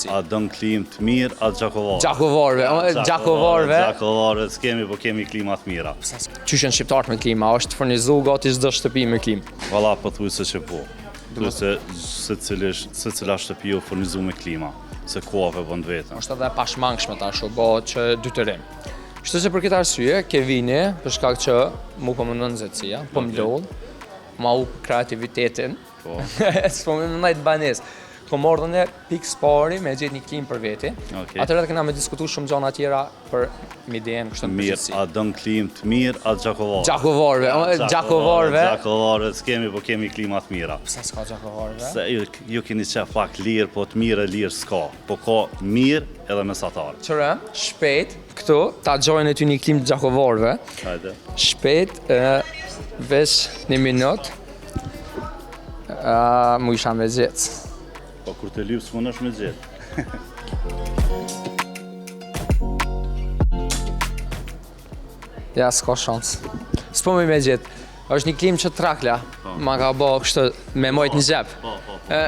A don klimë të mirë, a gjakovarë? Gjakovarëve, gjakovarëve. Gjakovarëve s'kemi, po kemi klima të mira. Qysh janë shqiptarët me klima, është furnizu gati çdo shtëpi me klimë. Valla, po thuj se që po. Thuj se se cila shtëpi u furnizu me klima, se koha po bën vetën. Është edhe e pashmangshme tash, u bë që detyrim. Kështu që për këtë arsye, Kevini, për shkak që mu po më ndon nxehtësia, po më lodh, ma hup kreativitetin, Po. S'po më ndajt banesë. Ko marrë dhe pikë s'pari me gjetë një klimë për veti. Okay. Atëherë edhe kena me diskutu shumë gjana tjera për Midean kështu në Mirë, a don klimë të mirë, a gjakovarë? Gjakovarëve, gjakovarëve. Gjakovarëve s'kemi, po kemi klima të mira. Pse s'ka gjakovarëve? Se ju, ju keni qef pak lirë, po të mirë e lirë s'ka. Po ka mirë edhe mesatar. Qëre, shpejt, këtu, ta gjojnë e ty një klimë të gjakovarëve. Hajde. Shpejt, e, veç një minut. Uh, mu isha me gjetë. Po kur të lypë s'mund është me gjetë. Ja, s'ka shans. S'po muj me gjetë. është një klimë që trakla. Po. Ma ka bo kështu me mojt në xhep. Po, po, po. E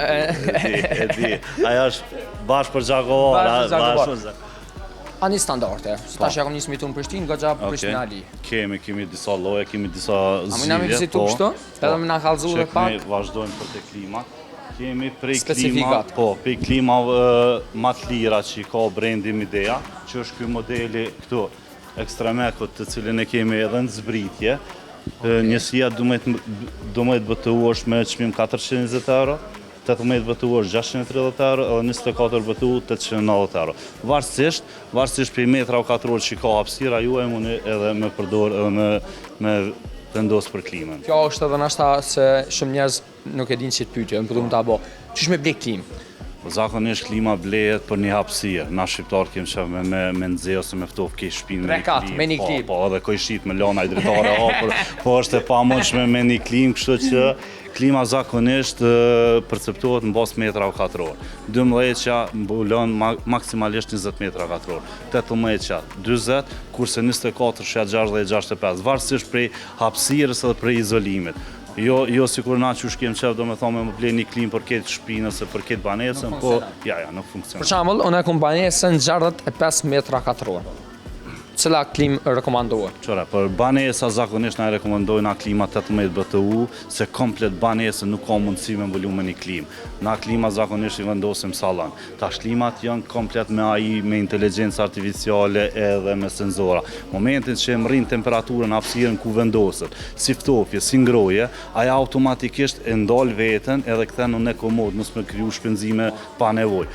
di, e di. Ajo është bash për Gjakovar. Bash për Gjakovar. A një standarte, se tash ja kom nisë me jetu në Prishtinë, goxha okay. Prishtinali. Kemi, kemi disa lloje, kemi disa zgjidhje. A më na me vizitu po, kështu? Po, Edhe me na kallzu edhe pak. Ne vazhdojmë për te klima. Kemi prej klima, po, prej klima ma të lira që i ka brendi Midea, që është ky modeli këtu Extreme Eco të cilin e kemi edhe në zbritje. Okay. Njësia 12, 12 BTU është me çmim 420 euro, 18 BTU është 630 euro edhe 24 BTU 890 euro. Varësisht, varësisht prej metra katror që ka hapësira juaj mundi edhe me përdor edhe me me vendos për klimën. Kjo është edhe nashta se shumë njerëz nuk e dinë qit pyetje, unë po du me ta bo. Qysh me ble klimë? Po zakonisht klima blehet për një hapësirë. Na shqiptarët kemi qef me me me nxe ose me ftoh krejt shpinë me një klimë. Me një po, klimë. Po, edhe kojshit me lënë ai dritare hapur, po është e pamundshme me një klimë, kështu që Klima zakonisht perceptohet në bazë metrave katror. 12-qa mbulon maksimalisht 20 metra katror, 18-qa 40, kurse 24-shja 60-65, varësisht prej hapësirës edhe prej izolimit. Jo, jo sikur na që kemi qef, do me thonë me më ble një klimë për këtë shpinë ose për këtë banesën, po ja, ja, nuk funksionon. Për shembull, unë e kom banesën 65 metra katror. Cila klimë rekomandohet? Qëra, për banesa zakonisht na rekomandojna klima 18 BTU, se komplet banesën nuk ka mundësi me mbulu me një klimë. Na klima zakonisht i vendosim sallon. Tash klimat janë komplet me AI, me inteligjencë artificiale edhe me senzora. Momentin që e mrrin temperaturën hapësirën ku vendoset, si ftofje, si ngrohje, aja automatikisht e ndal veten edhe kthen në eco mode, mos me kriju shpenzime pa nevojë.